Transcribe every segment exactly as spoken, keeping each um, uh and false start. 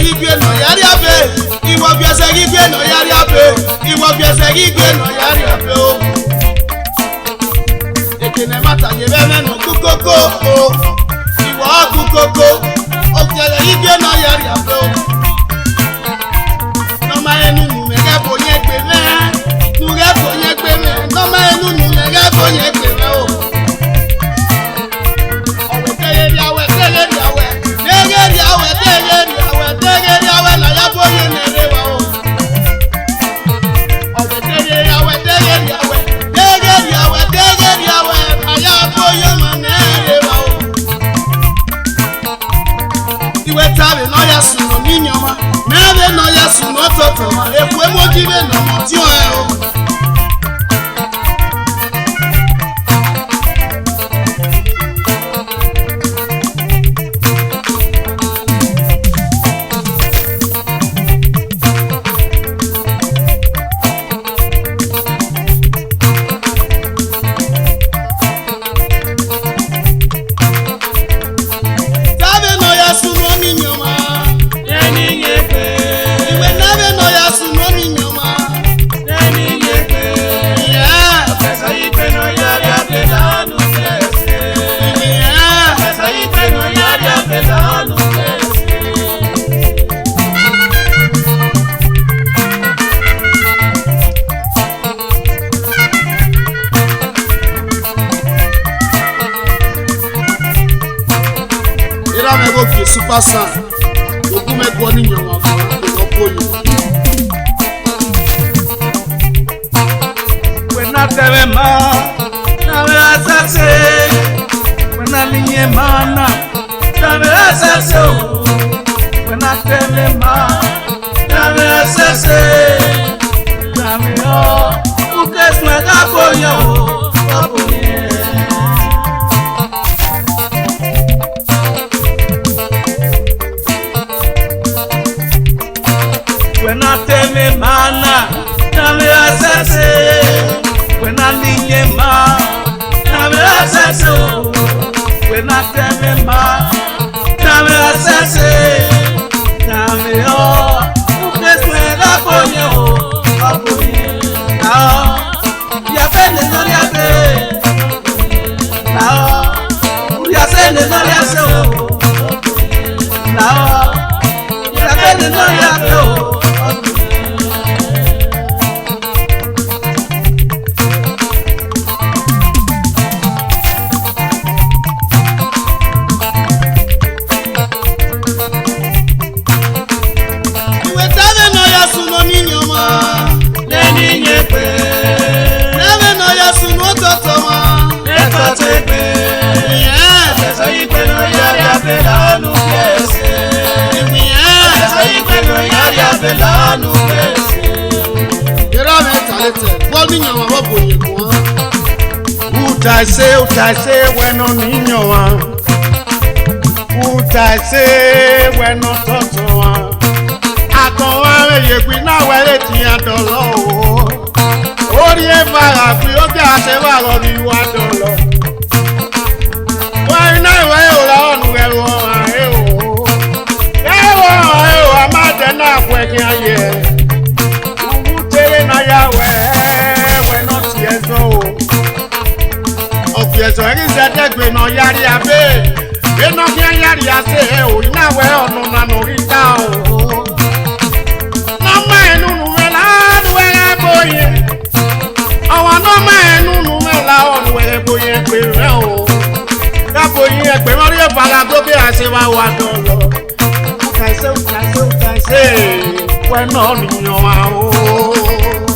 Igbe nọ ya rhie abe, iwọ gie ẹsẹ ghi igbe nọ ya rhie abe, iwọ gie ẹsẹ ghi igbe nọ ya rhie abe o. Eke ne ẹmwata ye vbe ẹmwẹ nọ gu koko o, iwọ gu koko, ọ gie ẹsẹ ghi igbe nọ ya rhie abe o. Ne ọ ma rẹn ne unu mwẹ ghẹ bo yẹn egbe mwẹ, ne u ghẹ bo yẹn egbe mwẹ, ne ọ ma rẹn ne unu mwẹ ghẹ bo yẹn egbe mwẹ o. Ọwẹ deghẹ rhia wẹ, deghẹ rhia wẹ, deghẹ rhia wẹ, deghẹ rhia wẹ, deghẹ rhia wẹ, ne a ya bu oye ne ẹre wa o. Ọwẹ deghẹ rhia wẹ, deghẹ rhia wẹ, deghẹ rhia wẹ, deghẹ rhia wẹ, ne a ya bu oye ọmwa ne ẹre wa o. I wẹ ta vbene ọ ya sunu ne iyọnmwa, mẹ vbene ọ ya sunu ọtọtọ ọmwa, ekhue mu ogi vbene ọ mu ọtiọnrẹn o. Tavbe ne ọ ya sunu ọmọ iyọnmwa. Iwẹ na vbe ne ọ ya sunu ọmọ iyọnmwa. Iwẹ. Erha mwẹ vbe Ogie Super Sound, ogun mwẹ guọ ne iyọnmwa guan, ọ guọ yo. Wẹ na tẹmwẹ ma, na vbe asase. Wẹ na lele ima na, na vbe asase o. Wẹ na tẹmwẹ ma, na vbe asase. Na vbe ọ, u ke suẹn gha boyan o, gha boyan. Wẹ na tẹmwẹ ma na, na vbe asase. Wẹ na lele ima, na vbe asase o. Wẹ na tẹmwẹ ma, na vbe asase. Na vbe ọ, u ke suẹn gha boyan o, gha boyan. Lahọ, rhie abe ne nọ rhie abe. Lahọ, rhie ase ne nọ rhie ase o. Lahọ, rhie abe ne nọ rhie abe o. Iwẹ ta vbe ne ọ ya sunu ọmọ iyọnmwa. Nene iyẹn kpe. Ta vbe ne ọ ya sunu ọtọtọ ọmwa. Ẹtọtọ egbe. Ìyẹn. Ẹsẹ yìí pé ne ọ ya rhie abe lahọ ne u gie ẹse. Ìyẹn. Ẹsẹ yìí pé ne ọ ya rhie abe lahọ ne u gie ẹse. Erha mwẹ talete, vbọ ne iyọnmwa vbọ bu oyin guan. Uta ẹse, uta ẹse, wẹ ne ọ ne iyọnmwa. Uta ẹse, wẹ ne ọtọtọ ọmwa. Akọn ọmwa vbe ye egbe na wẹ re tian dọlọ o. Orhiọn eva gha fi ogie a se vbe arọ vbe iwa dọlọ. Wa i na wẹ ora ọnu ghẹ ru ọmwa re o. Ghẹ ru ọmwa re o, a ma dẹ na khuẹ khian ye. Uwu tere na ya wẹ, wẹ ne ọ tie ẹzọ o. Ọ fi ẹzọ ẹghe zẹdẹ egbe ne ọ ya rhie abe. Vbene ọ khian ya rhie ase hẹ o, I na wẹ ọnọna ne ọ ghi ta o. Ne ọ ma rẹn ne unu mwẹ la, ne uwẹ gha bo yẹn. Ọmwa ne ọ ma rẹn ne unu mwẹ la, ọ ne uwẹ gha bo yẹn gbe mwẹ o. Gha bo yẹn gbe mwẹ, ọ rhie eva gha do be a se vbe awa dọlọ. Uta ẹse, uta ẹse, uta ẹse, wẹ ne ọ ne iyọnmwa o.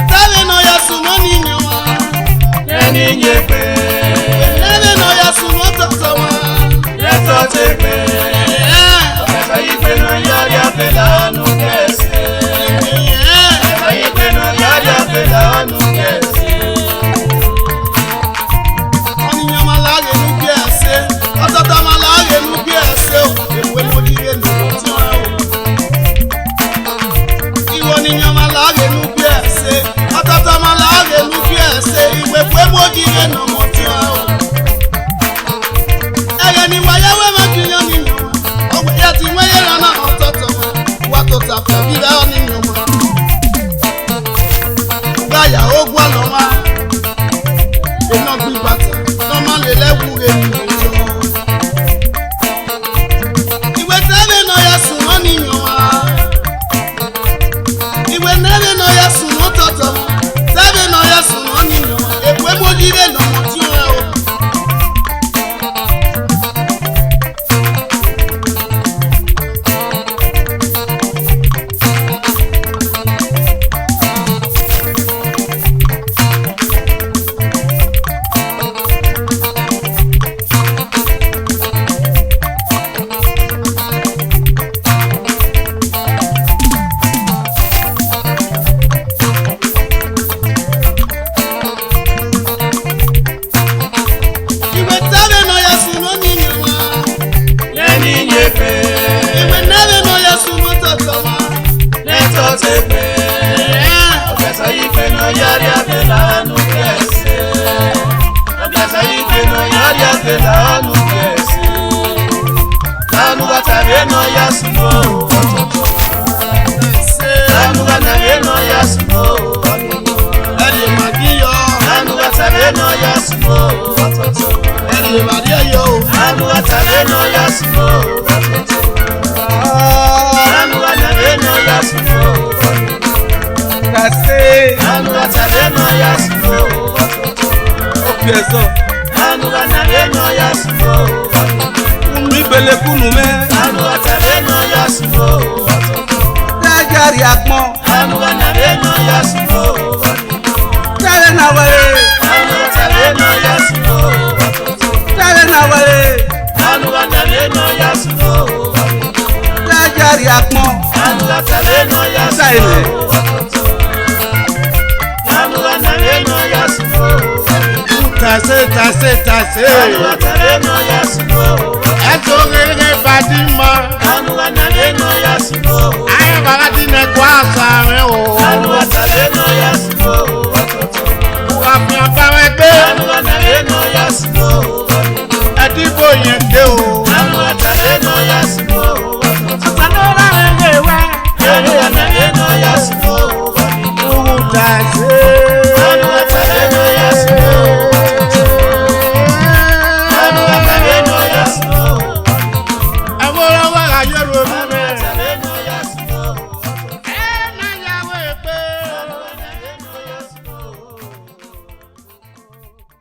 Ta vbe ne ọ ya sunu ọmọ iyọnmwa. Nene iyẹn kpe. Ta vbe ne ọ ya sunu ọtọtọ ọmwa. Ẹtọtọ egbe. Ẹsẹ yìí pé ne ọ ya rhie abe lahọ ne u gie ẹse. Ẹsẹ yìí pé ne ọ ya rhie abe lahọ ne u gie ẹse. Ọmọ iyọnmwa la Ekhue mu oyi vbe ne ọmọ tiọnrẹn o. Ẹghẹ ne I wa ya wẹ mwa gie iyọn ni yan, ọ wẹ ya ti wẹn ye erha na otọtọ, wa tota fẹ vbe igho ni yan. U gha ya ho gualọ mwa, enọ gbe ibata ne ọ ma lele ẹwu ghe ni yan. Iwẹ ta vbene ọ ya sunu ni yan. Iwẹ nẹ vbene ọ ya sunu otọtọ, ta vbene ọ ya sunu ni yan. Ekhue mu oyi vbe ne ọmọ tiọnrẹn o. Iwẹ ta vbene ọ ya sunu ni yan mwa. Nẹ ni ye fe. Iwẹ nẹ vbene ọ ya sunu otọtọ mwa. Nẹ tọtọ egbe. Ọgbẹsẹ yi fe ne ọ ya rhie agbẹla unu ke ẹse. Ọgbẹsẹ yi fe ne ọ ya rhie agbẹla unu ke ẹse. Anu gha ta vbene ọ ya sunu otọtọ. Anu gha ta vbene ọ ya sunu otọtọ. Ẹdẹ ma ghi yọ. Anu gha ta vbene ọ ya sunu otọtọ. Ẹdẹ ma rhie yo. Anu gha ta vbene ọ ya sunu otọtọ. Anu gha ta vbene ọ ya sunu otọtọ. Kase. Anu gha ta vbene ọ ya sunu otọtọ. Opiẹzọ. Anu gha ta vbene ọ ya sunu otọtọ. Unu ibele kunu mẹ. Anu gha ta vbene ọ ya sunu otọtọ. Te a ya rhie agbọn. Anu gha ta vbene ọ ya sunu otọtọ. Te a vbe na wẹre. Anu gha ta vbene ọ ya sunu otọtọ. Te a vbe na wẹre. Anu gha ta vbene ọ ya sunu otọtọ. Te a ya rhie agbọn. Anu gha ta vbene ọ ya sunu otọtọ. Anu gha ta vbene ọ ya sunu otọtọ. Tase, tase, tase. Anu gha ta vbene ọ ya sunu otọtọ. Ẹto ghe ghe ba di ma. Anu gha ta vbene ọ ya sunu otọtọ. Aye ba gha di nẹ kua sa mwẹ o. Anu gha ta vbene ọ ya sunu otọtọ. Wa fian ba mwẹ